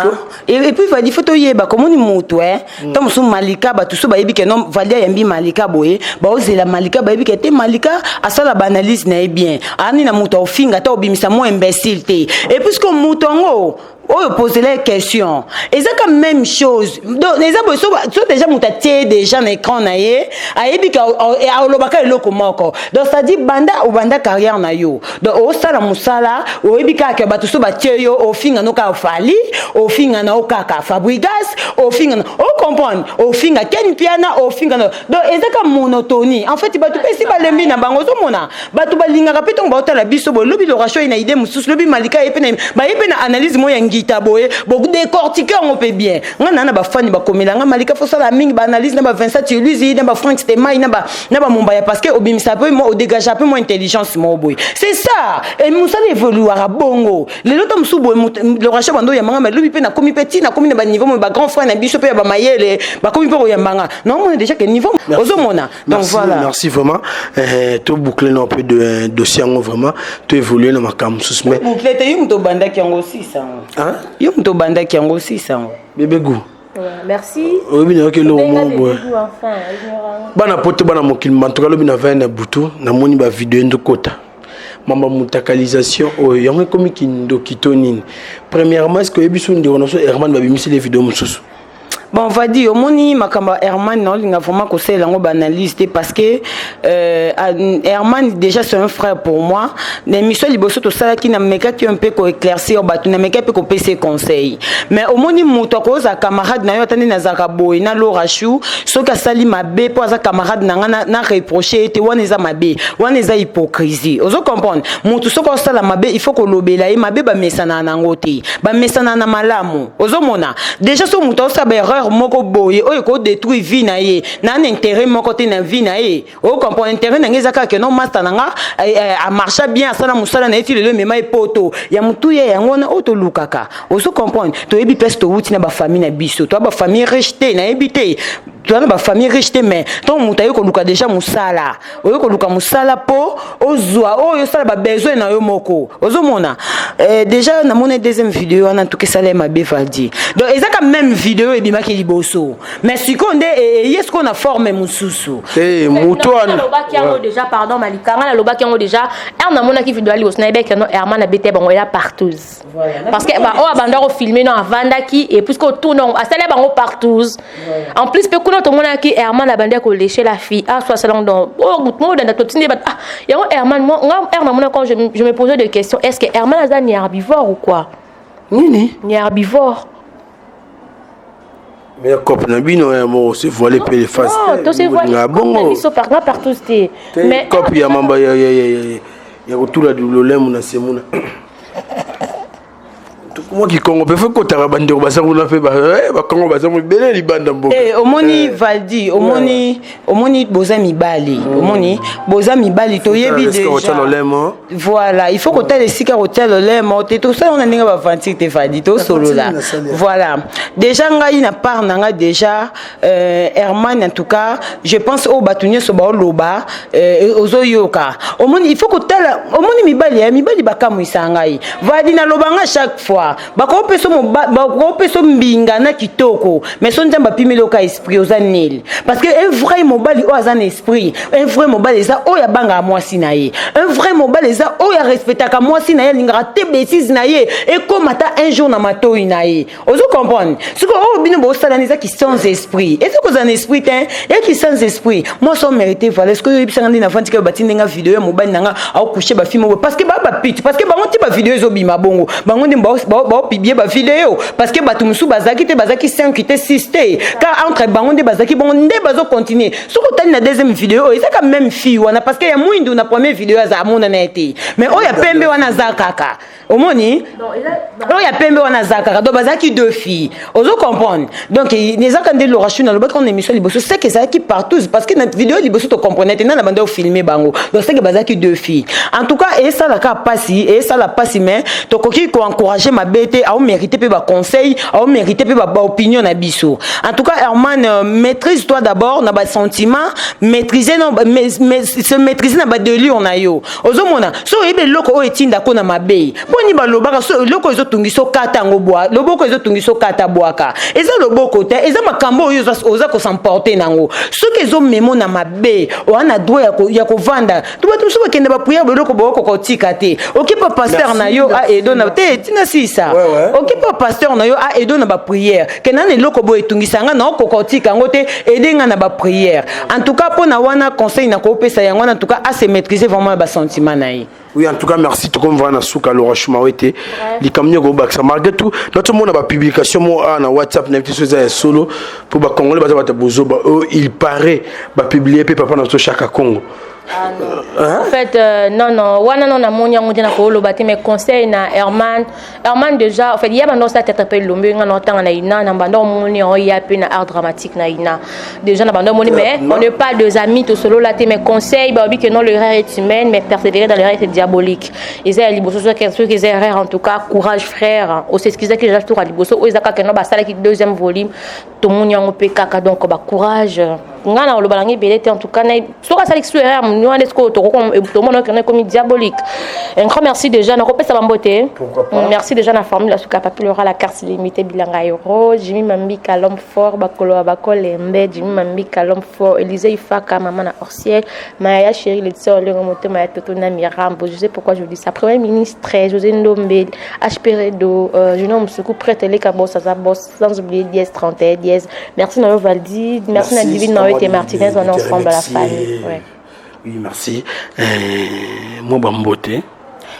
et puis Valdi, il faut toyebaka, omoni moto ntango mosusu Malika, bato so bayebi ke non, Valdi ayambi Malika boye, baozela Malika, bayebi ke te Malika asala baanalyse na ye bien, ani na moto aofinga te, obimisa mo imbécile te. Et puisque moto yango oyo posela ye question, eza ka même chose. Donc eza boye, so déjà moto atie déjà na écran na ye, ayebi ke alobaka eloko moko. Donc c'est-à-dire banda obanda carrière na yo, donc osala mosala, oyebi kaka ke bato so batie yo, ofinga no kaka Fali, ofinga na yo kaka Fabrigas, ofinga na ocomprendre, ofinga Ken Piana, ofinga na. Donc eza ka monotonie en fait. Bato mpe esi balembi na bango. Ozomona bato balingaka mpe ntongo baotala biso boye, lobi Loration ye na idée mosusu, lobi Malika ye mpe na baye mpe na analyse moko ya ngita boye, bodécortique yango mpe bien. Nga na bafani bakomela nga: "Malika, fosala mingi baanalyse na ba Vincent Elusi, na ba Frank Stemai, na bamombaya, parce que obimisa mpe odégage mpe mwa intelligence moko boye." C'est ça, e mosala évoluera bongo. Lelo ta mosusu boye, Loration bando oyambanga, ma lobi mpe nakomi mpe ti nakomi na baniveau moye, bagrand frère na biso mpe ya bamayele bakomi mpe koyambanga, naomona déjà ke niveau ozomona. Donc voilà. Merci vraiment. To boucler un peu de dossier yango, vraiment to évoluer na makambo mosusu, mais boucler te, yo moto obandaki yango, osisa yango. Yo moto obandaki yango, osisa yango. Bébé goût. Merci. Oyebi nayoki eloko moko boye, bana Poto, bana mokili. Bantuka lobi na vai na butu, namoni bavideo ndokota mamba mutakalisation oyo yango ekomi kindoki to nini. Premièrement, est ce que oyebi so ndeko na so Herman babimiseli video mosusu? Bon, Vadi, omoni makambo ya Herman, naolinga vraiment kosalela yango baanalyse te, parce que Herman déjà, c'est un frère pour moi. Na émission liboso tosalaki, namekaki mpe koéclaircir bato, namekaki mpe kopesa ye conseil. Mais omoni, moto akozala camarade na yo, ata nde nazalaka boye na Laura Chou, soki asali mabe mpo aza camarade na nga, na reproche ye te. Wana eza mabe, wana eza hypocrisie. Ozo comprendre? Moto soki osala mabe, il faut kolobela ye mabe. Bamesanaka nango te, bamesanaka na malamu. Ozomona déjà, so moto aosala baerreur moko boye oyo ekodétruire vie na ye, na na intérêt moko te na vie na ye. Ocomprendre? Intérêt na ngai eza kaka no master na nga amarcha bien, asala mosala na ye ti lelo, emema ye poto ya motu ye. Yango wana oyo tolukaka. Ozo comprendre? Toyebi place towuti na bafamille na biso, toya bafamille riche te, nayebi te, toza na bafamille riche te. Mais ntango moto aye koluka déjà mosala, oye koluka mosala mpo ozwa oyo osala babesoin na yo moko. Ozomona déjà, namoni deuxième vidéo wana ntuka esala ye mabe, Valdi. Donc ezaka même vidéo ebimaki liboso, mais sikoyo nde eye sikoyo na forme mosusu. Te, moto wana Nalobaki yango déjà, pardon Malika, nga nalobaki yango déjà. Ere namonaki vidéo ya liboso, nayebaki no Herman abete bango ya partouze, parce que oyo abanda kofilme no avandaki, et puisque autour asali bango partouze. En plus mpe kuna tomonaki Herman abandi kolécher la fille. Ah, so asalango donc oyo modanda totindi bato. Ah, yango Herman, nga ere namona, quand je me posais des questions, est ce que Herman aza ni herbivore ou quoi? Nini? Ni herbivore. Mais cope na bino ya moko se voile mpe les faces. Non, to se voile bongo. Biso par nga partout te. Mais cope ya mamba ya kotula lolemo na semuna mwa kikongo mpe fo ekotaka. Bandeko baza kuna mpe, bakongo baza ebele libanda mboka. Omoni Valdi, omoni, omoni, boza mibali, omoni, boza mibali, toyebi déjà. Voilà, il faut kotala esika kotia lolemo te. Tosala ngo na ndenge baventure te, Valdi, tosolola. Voilà, déjà ngai na part na nga déjà, Herman, en tout cas je pense oyo bato nyonso baoloba, ozoyoka. Omoni, il faut kotala. Omoni, mibali ya mibali bakamwisa ngai, Valdi. Naloba nga chaque fois, bakopesa mbinga na kitoko, mais so Nzambe apimeli oka esprit, oza nil. Parce que un vrai mobali oyo aza na esprit, un vrai mobali eza oyo abangaka mwasi na ye, un vrai mobali eza oyo arespectaka mwasi na ye, alingaka te bétise na ye ekóma ata un jour na matoi na ye. Ozo comprendre? Soki oyo bino bosalani ezaki sans esprit, eza kozala na esprit te, eyaki sans esprit. Mwasi omérite valeur. Soki oyebisanga nde navandi kaka, batindi nga video ya mobali na nga aocouche bafilme oyo, parce que baa bapite, parce que bango ti bavideo ezobima bongo, bango nde baopublier bavideo, parce que bato mosusu bazalaki te, bazalaki 5 te, 6 te, car entre bango nde bazalaki bongo, nde bazocontinue. Soki otali na deuxième vidéo oyo, ezaka même fille wana, parce que ya mwindu na première vidéo aza amonana ye te, mais oyo ya pembe wana aza kaka. Omoni, oyo ya pembe wana aza kaka. Donc bazalaki deux filles. Ozo comprendre? Donc ezaka nde Laura Chou nalobaki na émission liboso, seke ezalaki partout, parce que na vidéo liboso tocomprene te nana banda ofilme bango. Donc seke bazalaki deux filles. En tout cas esalaka pasi, esala pasi, mais tokoki koencourage mabe te. Aomérite mpe baconseil, aomérite mpe baopinion na biso. En tout cas Herman, maîtrise toi d'abord na basentiment, maîtrise no, se maîtriser na badélire na yo. Ozomona, so oyebi eloko oyo etindako na mabe, mponi balobaka so eloko ezotungisa, okata yango bwa loboko, ezotungisa, okata bwaka. Eza loboko te, eza makambo oyo oza kosamporte nango. Soki ezomemo na mabe, oza na droit ya kovanda. To bato mosusu bakende baprière, biloko bokokoka kotika te. Okipa pasteur na yo aedo na te, tina sisa. Okipa pasteur na yo aedo na baprière, kenda na eloko boye etungisa nga, na okoka kotika yango te, aide nga na baprière. En tout cas mpo na wana, conseil na kopesa yango wana. En tout cas ase maîtriser vraiment na basentiment na ye. Oui, en tout cas merci. Tokomi vraiment na suka. Laura Chuma ete likambo nyoko obakisa? Malgré tout natomona bapublication mo awa na WhatsApp na biso, eza ya solo mpo bacongolais baza bato bozoba oyo. Il paraît bapublie mpe papa na biso Chaka Congo. Ah, non. Hein? En fait, non, non, wana non, namoni yango te, na koloba te. Mais conseil na Herman, Herman déjà, en fait, ya bando osala théâtre mpe elombi nga na otanga na ina na bando omoni yango ya mpe na art dramatique na ina déjà na bando omoni, mais on n'est pas deux amis, tosolola te. Mais conseil, balobi que non, l'erreur est humaine, mais persévérer dans l'erreur, c'est diabolique. Eza ya liboso, soki eza erreur, en tout cas courage frère. Osexcusaki déjà tour ya liboso, oyo eza kaka no basalaki deuxième volume, tomoni yango mpe kaka. Donc bacourage. Ngai na koloba nanga ebele te. En tout cas, soki asali kisu erreur wana nde sikoyo tomona okende ekomi diabolique. Un grand merci déjà, nakopesa bambote. Merci déjà na formule ya suka, Papi Lora, la carte limitée, bilanga euro, Jimmy Mambika, l'homme fort, bakolo ya bakolembe, Jimmy Mambika, l'homme fort, Élysée Ifaka, mama na Orsiel, Maya chéri, Laetitia Olengo, motema ya Toto na Mirambo. Je sais pourquoi je dis ça. Premier ministre José Ndombe, HP Redo, Junior Musuku, prêtre Eleka Boss, aza boss, sans oublier dièse 31 dièse. Merci na yo Valdi, merci na Divine Naoete Martinez, on est ensemble, la famille, ouais. Oui, merci. Moi, bambote.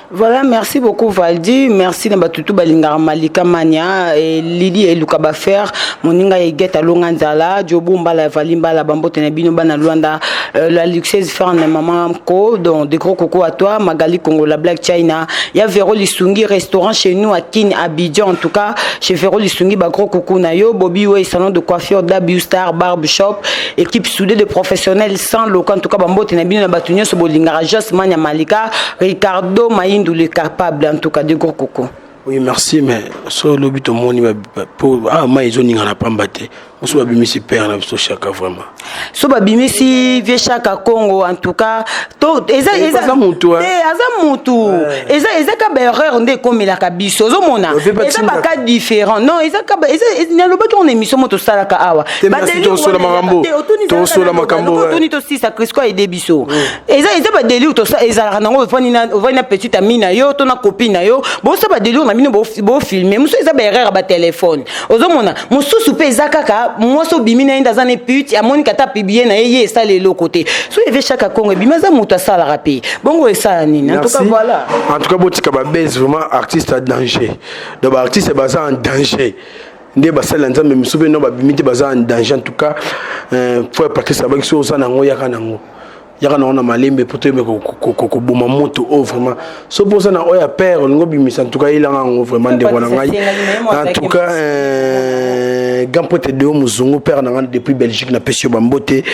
Voilà, merci beaucoup Valdi, merci na batutu balingaka Malika Mania et Lili eluka bafaire moninga Eget alonga nzala Jobu Mbala Vali Mbala, bambote na bino bana Luanda, la luxueuse fan maman Ko, donc de gros coucou à toi Magali Congo, la Black China, ya Véro Lisungi, restaurant chez nous à Kin Abidjan. En tout cas, chez Véro Lisungi, ba gros coucou na yo Bobby Way, salon de coiffure W Star Barbe Shop, équipe soudée de professionnels sans local. En tout cas, bambote na bino na batu nyonso bolingaka Jos Mania Malika, Ricardo Maïndou le capable. En tout cas, de gros coucou. Oui, merci, mais so lobi tomoni po ah mai ezoninga na pamba te, mosu babimisi père na biso Chaka vraiment. So babimisi vieux Chaka Congo, en tout cas to eza eza aza mutu. Te, aza mutu, eza ka baerreur nde ekomelaka biso. Ozomona eza baka différent, non? Eza ka eza nalobaki on émission mo tosalaka awa. Tosola makambo, tosola makambo. Otuni tosisa Crisco aide biso. Eza badélire ezalaka nango. Ovandi na petite amie na yo to na copine na yo, bosala badélire na bino, bofilme. Mosusu eza baerreur ya batelefone, ozomona. Mosusu mpe eza kaka mwasi obimi na ye nde aza na pute, amoni kata publie na ye, ye esala eloko te. So eve Chaka Congo ebimi, aza moto asalaka mpe bongo, esala nini? En tout cas, voilà. En tout cas, botika babese vraiment, artiste à danger. Donc baartiste baza en danger nde basali na Nzambe misusu mpe no babimi te, baza en danger. En tout cas, frère Patrice abaki so oza nango, yaka nango, yaka nango na malembe po toyebe koboma moto oyo vraiment. So mpo oza na oyo ya père olingi obimisa, en tout cas yelanga yango vraiment, ndeko na ngai. En tout cas, grand prêtre Deo Mozungu, père na ngai depuis Belgique, napesi yo bambote.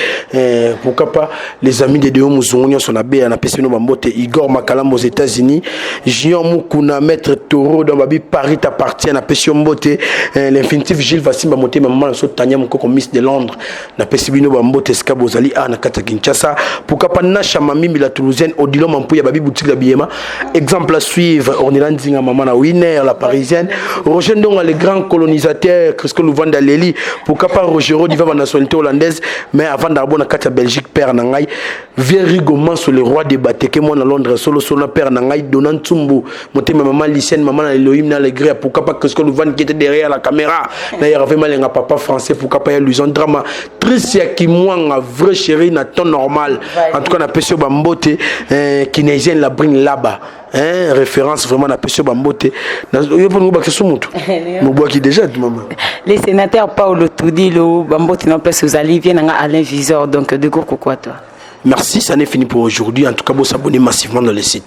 Pourquoi pas les amis de Deo Mozungu nyonso na beya, napesi bino bambote. Igor Makalambo aux États-Unis, Junior Mukuna, maître Toro dans babi Paris t'appartient, napesi yo mbote. L'infinitif Gilles Vasimba, motema mama na so Tania Mokoko, Miss de Londres, napesi bino bambote esika bozali a na kati ya Kinshasa. Pourquoi pas Nasha Mamimbi, la Toulousaine, Odilon Mampuya, babi boutique la Biema, exemple à suivre, Ornella Nzinga, maman na Winner, la Parisienne, Roger Ndonga, le grand colonisateur, Crisco Luvanda Leli. Pourquoi pas Roger Diva, nationalité hollandaise mais avant d'abord na kati ya Belgique, père na ngai vieux Rigo Manso, le roi de Bateke, moi na Londres, solo solo, père na ngai Donald Tsumbu, motema maman Lycène, maman na Elohim na Alegria. Pourquoi pas Crisco Luvanda qui était derrière la caméra na Hervé Malenga, papa français. Pourquoi pas Luison Drama, Tricia Kimwanga, vrai chéri na temps normal. En tout cas, napesi yo bambote. Kinésienne la brine là-bas, hein, référence vraiment, napesi yo bambote. Yo mpo nobakisa mutu mobwaki déjà, mama. Les sénateurs Paulo Tudilo, bambote na place ozali, vie nanga Alain Visor, donc de gros coucou à toi. Merci, ça n'est fini pour aujourd'hui. En tout cas, vous s'abonner massivement dans le site.